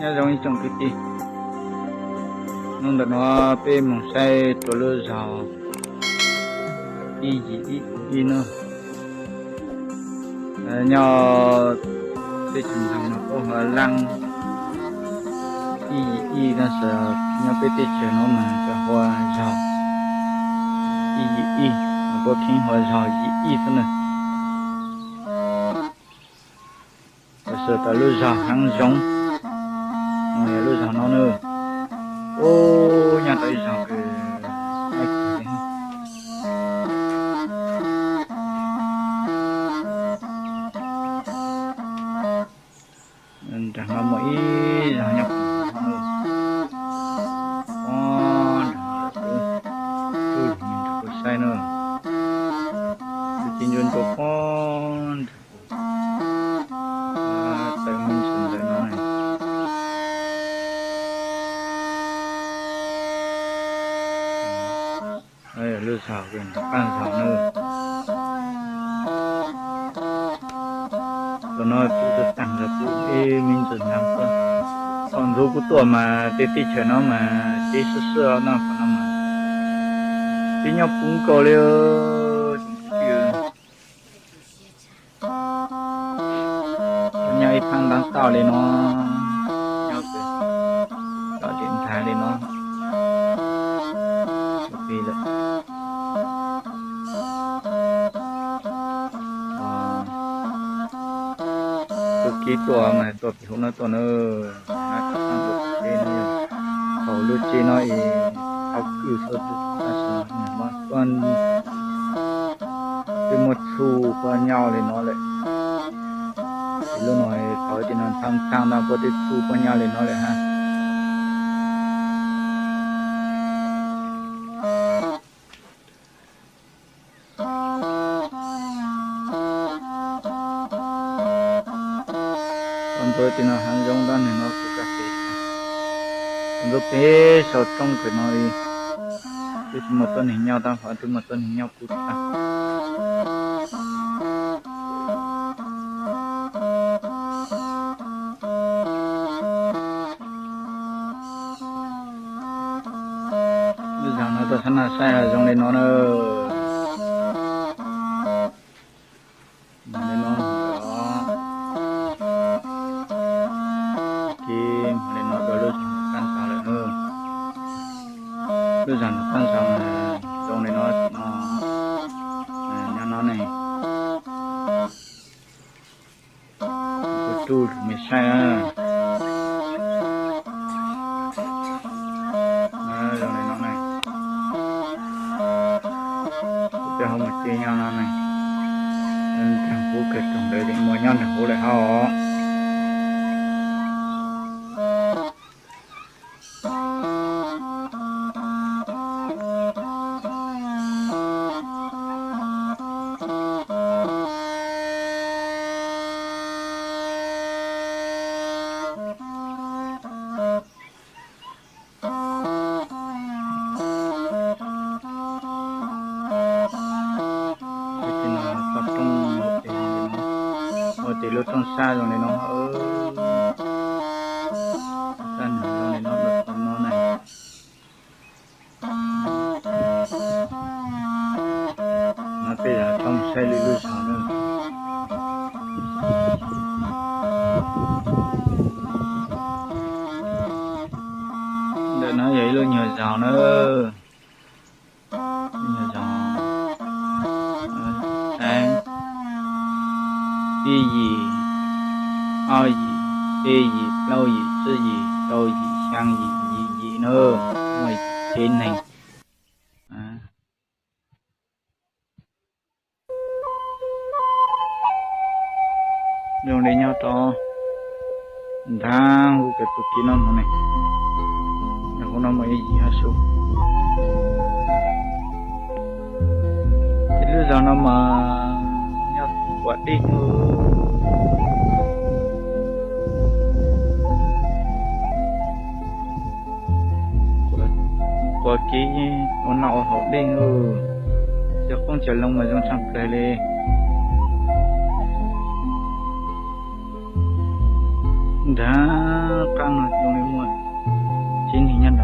Nyob zoo ib tsoom kwv tij, hnub ntawm no peb mus saib rau lub zog ib yim ib ib no. Nyob peb tsoom ntawm no peb hu ua leej ib yim ib no xwb, nyob peb teb chaws no mas cov hu ua zog ib yim ib, puab kheev hu ua zog yim ib xwb na. Tam sim no lub zog Haav Zoov, yog lub zog no na. Ub, nyob rau ib zog kws nram no muaj ib zog nyob puag nram no, nram no, saib na, lub tsev ntsuab ntsuab puag nram, tawm me ntsis ntawm no. Lub zog Qaaj Zog na. Tam no kuv tuaj taag zog kuv ib me ntsis ntawd, thaum ntxov kuv tuaj mas tej teb chaws no mas teb sib sib no, qhov no mas teb nyob puv nkaus li. Nyob ib phaab ntaab toj li no, nyob tom tim ntag li no. Tus kev tuaj mas tuaj pem hauv no tuaj na, thaum lub tsev no es thaum kwj xwb, tab sis no tuaj twb muaj txhuj puab nyob li no lawm. Lub no thaum tim no thaab thaab no puab twb txhuj puab nyob li no lawm hab. Tau ntxuav tim no hav zoov dab neeg no kuj kaj pem, tau ntxuav pem saum roob kawg no li, twb tsis muaj tuab neeg nyob, tab sis twb muaj tuab neeg nyob puv tag. Lub zog no tuaj sab naj saib zoo li no na. Li no, kev li no rau lub zog Qaab Zog lawm na. Lub zog Qaab Zog zoo li no, nyob no ne. Kuv rub me saib na. Zoo li no ne. Kuv coj hauv mus tsev nyob no ne. Nraag huv kawg, tsoom ntawd ces muaj nyob nraag huv lawm hab os. Tsob rooj ua tes lub rooj sab zoo li no, sab nws zoo li no, no na. No peb yog tau saib lwm lub zog na. Ntawm no yog ib lub nyuag zog na. Nyuag zog, saib, ib yim, ob yim, peb yim, plaub yim, tsib yim, rau yim, xyaa yim, yim yim na, muaj yim tsev neeg. Zoo li nyob rau nraag huv kawg tus kev no no ne. Nraag huv no muaj ib yim hab su. Ces lub zog no mas nyob puag deb, quas kev ua noj ua haus deb, cov qoob cov loo mas zoo tshaj plawg li. Nrad qab no zoo li muaj tsev neeg nyob